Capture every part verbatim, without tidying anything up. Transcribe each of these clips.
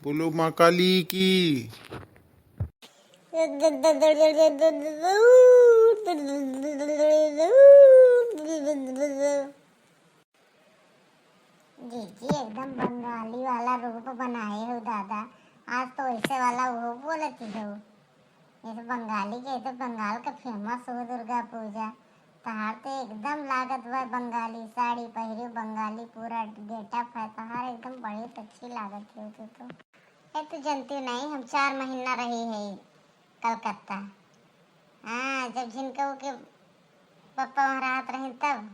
बोलो माँ काली की। जीजी एकदम बंगाली वाला रूप बनाए हो दादा। आज तो ऐसे वाला वो बोलती हो। ये तो बंगाली के, ये तो बंगाल के फेमस हो दुर्गा पूजा। तहार तो एकदम लागत बा बंगाली, साड़ी पहिरे बंगाली, पूरा गेटअप है तहार, एकदम बड़ी अच्छी लागत हो तू तो। ये तो जनती नहीं, हम चार महीना रही है कलकत्ता। हाँ, जब झिनकऊ के पप्पा वहाँ रहत रही तब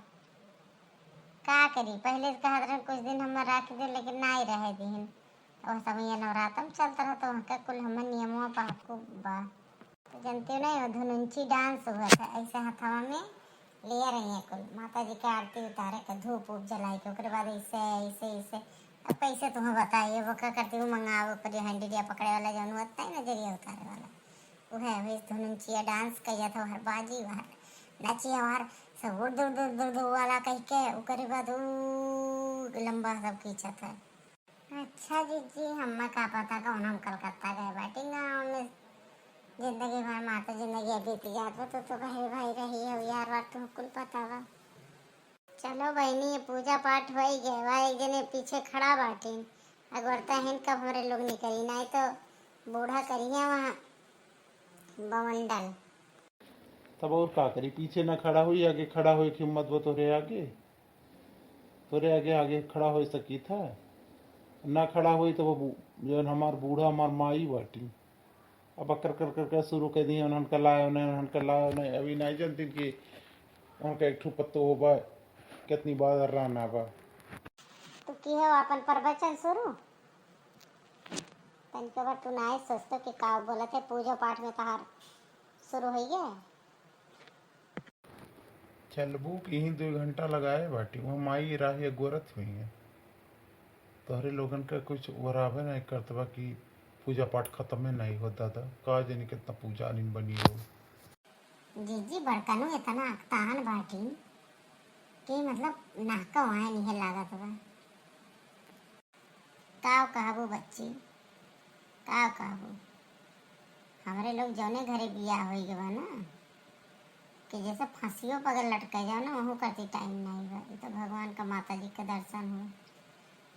का करी, पहले तो कहत रहे कुछ दिन हम रख दे, लेकिन नाई रहे दिहिन। वह समय ये नवरातम चलत रहा तो वहाँ का कुल हमर नियमवा पाकू बा। तो जनते नहीं हो, धुनुंची डांस हुआ था, ऐसे हथवा में ले रही है कुल माता जी के आरती उतारे के, धूप उप जलाई के, ओकरे बाद ऐसे, ऐसे, ऐसे। अब कैसे तुम्हें बताइए, वो का करती हूँ, मंगावे ओकर जो हंडिया पकड़े वाला जौन होता है ना, जरिया उतारे वाला, उहे, उहे धुनुंचिया डांस कइया था, हर बाजी, हर नाचिया, हर सब उड़ दुड़ दुड़ दुड़ दुड़ वाला कह के, ओकरे बाद ऊ लंबा सब खींचत है। अच्छा जीजी, हम्मा का पता कौन हम कलकत्ता गए बाटी, गाँव में जिंदगी भर माँ तो जिंदगी बीत जात बा, तू तो बहरी भाई रही हो यार, बात तुम कुल पता बा। चलो बहनी, ये पूजा पाठ होई गए बा, एक जने पीछे खड़ा बाटिन, अगोरता हिन कब हमरे लोग निकली, नहीं तो बूढ़ा करिया वहाँ बवंडल। तब और का करी, पीछे ना खड़ा होई, आगे खड़ा होई कि हिम्मत बा तोरे आगे। तोरे आगे, आगे खड़ा हो सकी था, ना खड़ा होई तो वो बू-, जौन हमार बूढ़ा, हमार माई बाटी, अब अकर कर कर कर शुरू कर दिए, उन्हन का लाए, उन्हन, उन्हन का लाए, उन्हन अभी नहीं जानती कि उनका एक ठो पत्तो हो बा, कितनी बार राना बा। तू की हो अपन प्रवचन शुरू? तनिको बार तू नाई सोचतो कि का बोलत है, पूजो पाठ में तहार शुरू होई गए। चलबू कि यहीं दो घंटा लगाए बाटी, वहाँ माई राही अगोरत हुई है। तोहरे लोगन का कुछ वराबे नहीं करत बा कि पूजा पाठ खत्मे नहीं हो दादा, का जानी कितना पूजा अनिन बनी हो। जीजी बड़कनू इतना अकतान बाटी कि मतलब नाको आए नहीं लागत बा। का कहबू बच्ची, का कहबू? हमरे लोग जौने घरे बियाह होई गवा ना, कि जैसे फांसियों पगल लटके जाओ ना, वहू करती टाइम नहीं बा। ये तो भगवान का माता जी के दर्शन हुए।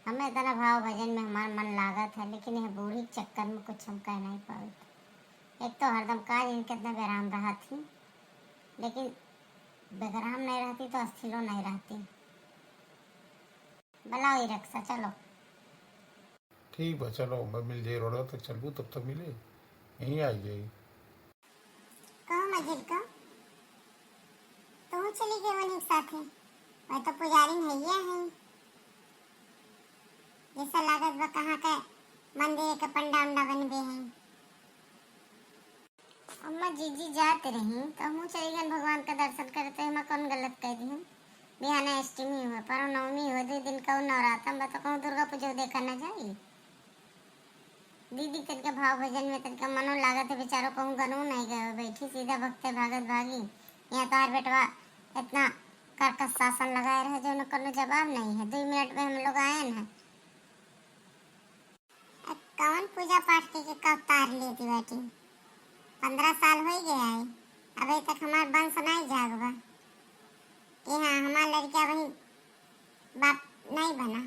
हमें इतना भाव भजन में हमार मन लागत है, लेकिन यह बूढ़ी के चक्कर में कुछ हम कह नहीं पावत। एक तो हरदम काज इनके इतना बेराम रहत ही, लेकिन बेगराम नहीं रहती तो अस्थिरो नहीं रहती। बुलाओ ई रिक्शा, चलो। ठीक बा, चलो, मैं मिल जाई रोडवा तक चलबू, तब तक मिले, यहीं आ जाई। कहो मजिल को, तू चली गई वनी के साथे, वह तो पुजारी भैया हैं, जैसा लागत बा कहाँ के मंदिर के पंडा उंडा बनबे हैं। अम्मा, जीजी जात रही, तो हमहूँ चली गन भगवान का दर्शन करे, तो एमा कौन गलत कह दिहन? बिहाने अष्टमी हुआ, परम नवमी हुआ, दो दिन का नवरातन बा, तो कहूँ दुर्गा पूजा देखा न जाई? दीदी तनिका भाव भजन में तनिका मनो लागत है, बेचारो कहूँ गनो नहीं गए, बैठी सीधा भक्ते भागत भागी। यहाँ तोहार बेटवा इतना करकस शासन लगाए रहे, जो न कोनो जवाब नहीं है। दो मिनट में हम लोग आए न, अब कौन पूजा पाठ के, के कब तार लेती बाटी? पन्द्रह साल हो गया है, अबे तक हमार वंश नहीं जाग बा। कि हाँ, हमार लड़का वही बाप नहीं बना,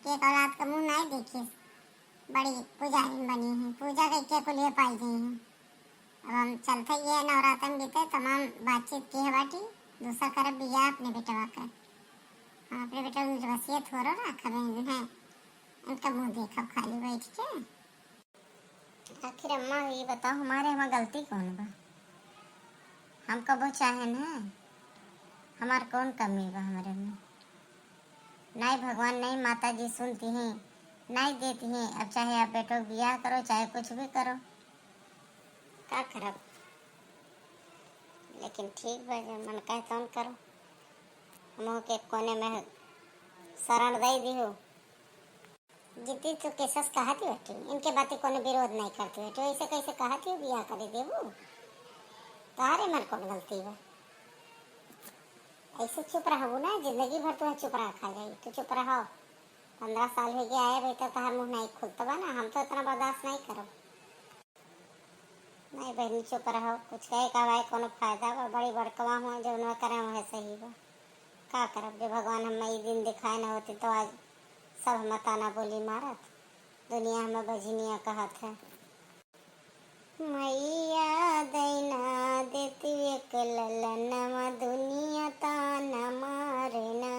कि एक औलाद का मुंह नहीं देखिस, बड़ी पुजारी बनी है, पूजा करके कुलिए पाई गई है। अब हम चलते ये नवरातन बीते तमाम बातचीत की है बाटी, दूसरा करब बियाह अपने बेटवा के। हम अपने बेटवा के निर्वसियत हो रहा रखबे इन्हें, इनका मुंह देखब खाली बैठ के। आखिर अम्मा ये बताओ, हमारे हमार गलती कौन बा? हम कबो चाहे न, हमार कौन कमी बा हमरे में? नहीं भगवान, नहीं माता जी सुनती हैं, नहीं देती हैं। अब चाहे आप बेटो बियाह करो, चाहे कुछ भी करो, का करब? लेकिन ठीक बा, जब मन कहे तौन करो। हमहू के कोने में शरण दे दिहो। जितनी तू केसस कहती बेटी, इनके बातें कोनो विरोध नहीं करती बेटी, ऐसे कैसे कहती हो बियाह करे देबू? तोहरे मन कौन गलती बा? ऐसे चुप रहबू ना, जिंदगी भर तुम्हें चुप रखा जाई, तो चुप रहो। पन्द्रह साल होइ गया है भाई, तो तहार मुँह नहीं खुलत बा ना, हम तो इतना बर्दाश्त नहीं करब। नहीं बहनी, चुप रहो, कुछ कहे का भाई कोनो फायदा बा? बड़ी बड़कवा हुआ, जौन करे वह सही बा। का करब, जब भगवान हमें ई दिन दिखाए न होती तो आज सब हमें ताना बोली मारत, दुनिया हमें बझिनिया कहत है। मैया दैना देती एक ललनवा, दुनिया ताना मारे ना।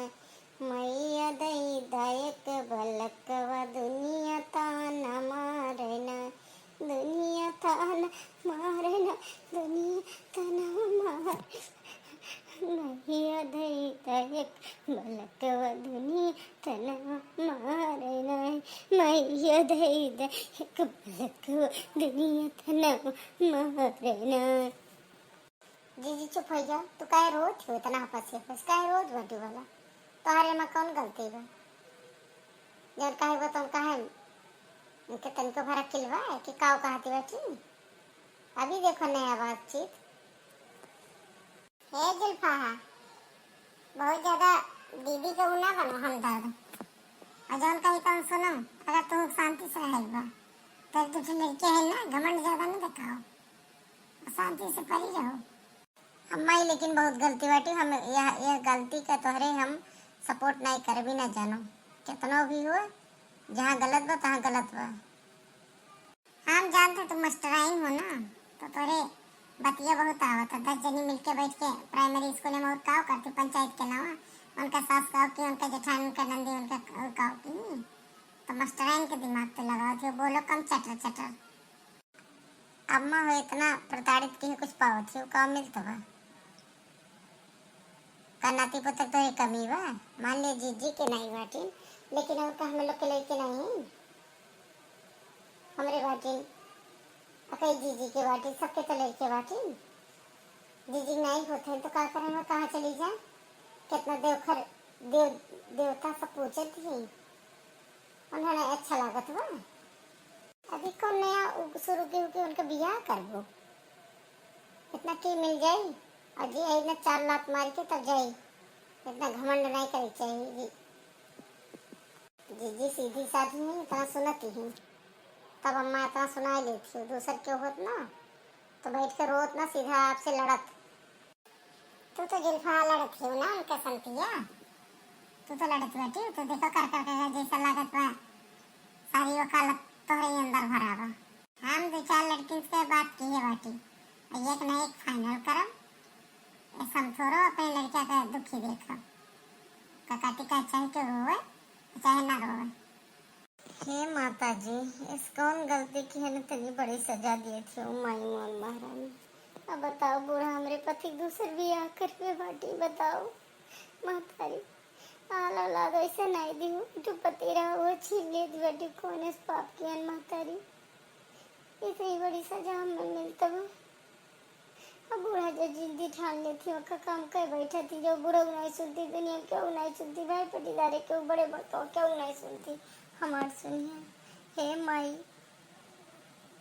मैया दैदा एक बलकवा, दुनिया ताना मारे ना। दुनिया ताना मारे ना, दुनिया ताना मारे। मैया दैदा एक बलकवा, दुनिया ताना मारे ना। मैया दैदा एक बलकवा, दुनिया ताना मारे ना। जीजी चुप होइ जा, तू काहे रोत हो इतना हपस हपस, काहे रोत बाटू भला? तोहरे में कौन गलती बा? जौन कहे बा तौन कहे, इनके तनिको भरा किलवा है कि काव कहती बाटी? अभी देखो नया बातचीत। हे जुल्फा, बहुत ज्यादा दीदी के ऊ ना बनो हमदर्द। और जौन कही तौन सुनो, अगर तू शांति से रहे बा, तो दू ठो लड़के हैं ना, घमंड ज्यादा ना दिखाओ, और शांति से परी रहो। अम्मा, ई लेकिन बहुत गलती बाटी, हम यह, यह गलती का तोहरे हम support नहीं करबी ना जानो, कितनो भी हो, जहाँ गलत बा तहाँ गलत बा। हम जानते तू मास्टराइन हो ना, तो तोरे बतिया बहुत आवत है। दस जनी मिलके बैठ के प्राइमरी स्कूल में और काव करती पंचायत के अलावा, उनका सास काव की, उनका जेठान, उनका नंदी, उनका काव की, तो मास्टराइन के दिमाग पे लगावत हो, बोलो कम चटर चटर। अम्मा हो इतना प्रताड़ित की कुछ पावत हो, का मिलत बा? का नाती पुतक तो एक कमी बा? मान ले जीजी के नहीं बाटिन, लेकिन और का हम लोग के लड़के नहीं हैं? हमरे बाटिन, अकई जीजी के बाटिन, सबके तो लड़के बाटिन। जीजी नहीं होते हैं तो का करें, वो कहाँ चली जाए? कितना देवखर, देव, देवता सब पूछत ही, उन्होंने अच्छा लागत बा। अभी कौन नया उ-, शुरू की, की उनके बियाह करबो? इतना की मिल जाई? और जी आई ना चार लात मार के तब जाई। इतना घमंड नहीं करे चाहिए जी। जीजी सीधी साधी हैं, इतना सुनती हैं। तब अम्मा इतना सुनाई लेती हो, दूसर के होत ना तो बैठ के रोत ना, सीधा आपसे लड़त। तू तो जुल्फा लड़त हो ना उनके संतिया, तू तो लड़त बाटी, तू देखो कर कर के जैसा लागत बा सारी वकालत तोहरे ही अंदर भरा बा। हम दो चार लड़किन से बात किए बाटी, और एक ना एक फाइनल करब। ऐसा हम थोड़ो अपने लड़किया का दुखी देखब। ककाटी का चाहे के रोवे, चाहे ना रोवे। हे माता जी, इस कौन गलती की है न तनी बड़ी सजा दिए थे, ओ माई मोर महारानी। अब बताओ, बूढ़ा हमरे पति के दूसर बियाह करबे बाटी, बताओ महतारी। आल औलाद ऐसे नहीं दी हो, जो पति रहा वो छीन लेत बाटी, कौन इस पाप की हन महतारी। इतनी बड़ी सजा हमें मिलता बा। अब बूढ़ा जो जिद्दी ठान लेती, ओका काम कर बैठा थी, जो बूढ़ा नहीं सुनती, दुनिया क्यों नहीं सुनती, भाई पटीदारे क्यों, बड़े बड़का क्यों नहीं सुनती, हमार सुनिए। हे माई,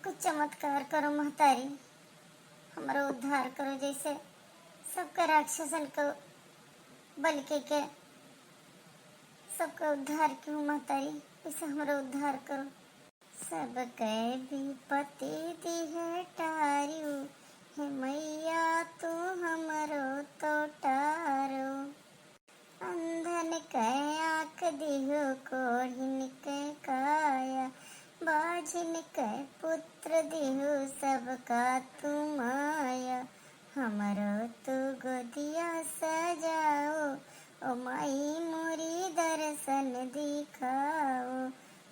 कुछ चमत्कार करो महतारी, हमरो उद्धार करो, जैसे सबका राक्षसन को बलि के, के सबका उद्धार क्यों महतारी, वैसे हमरो उद्धार करो। सबके विपत्ति दिहे टारियो, हे मैया तू हमरो तो टारो। अंधन के आँख दिहो, कोढ़िन के काया, बाझिन के पुत्र दिहो, सबका तू माया। हमरो तू गोदिया सजाओ, ओ माई मोरी दर्शन दिखाओ।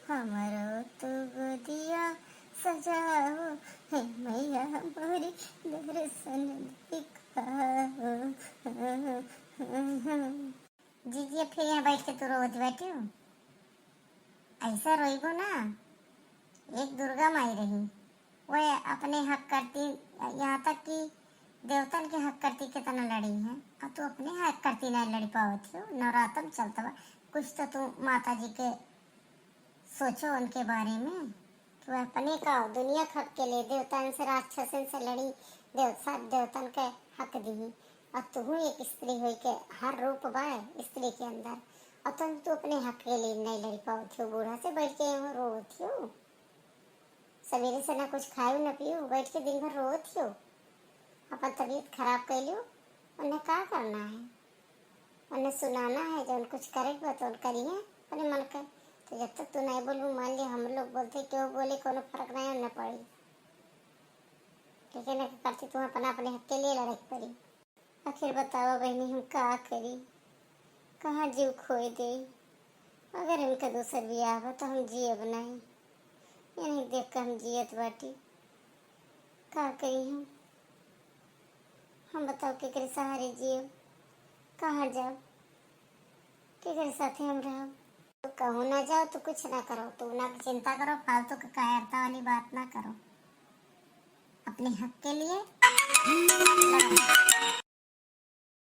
हमरो तू गोदिया सजाओ, हे मैया मोरी दर्शन दिखाओ। जीजी, फिर यहाँ बैठ के तू रोवत बैठी हो? ऐसा रोइबो ना, एक दुर्गा माई रही, वह अपने हक करती, यहाँ तक कि देवतन के हक करती कितना लड़ी है, और तू अपने हक करती नहीं लड़ी पावत हो। नवरात्र चलत बा, कुछ तो तू माता जी के सोचो उनके बारे में, कि वह अपने का दुनिया के हक के लिए देवतन से, राक्षसन से लड़ी, देव-, सब देवतन के हक दी, और तू एक स्त्री होई के हर रूप बा स्त्री के अंदर, और तुम तो अपने हक के लिए नहीं लड़ पावत हो, बूढ़ा से बैठ के यहाँ रोवत हो। सवेरे से ना कुछ खायो ना पियो, बैठ के दिन भर रोवत हो। अपन तबीयत खराब कर लियो, उन्हें का करना है? उन्हें सुनाना है, जौन कुछ करे के बा तौन करिए अपने मन के। तो जब तक तू नहीं बोलबू, मान लिया हम लोग बोलते, क्यों बोले, कोनो फर्क नहीं न पड़ी। लेकिन एक करती तू अपना, अपने हक के लिए लड़े के पड़ी। आखिर बतावा बहनी, हम का करी, कहाँ जीव खोए दे? अगर इनका दूसर बियाह बा तो हम जियब नहीं, इन्हें देख के हम जियत बाटी। का करी हम? हम बताओ केकरे सहारे जियब, कहाँ जाब, केकरे साथे हम रहब? तो कहूँ ना जाओ तो कुछ ना करो, तो ना चिंता करो, फालतू के काहे अर्था वाली बात ना करो। अपने हक के लिए लड़ो।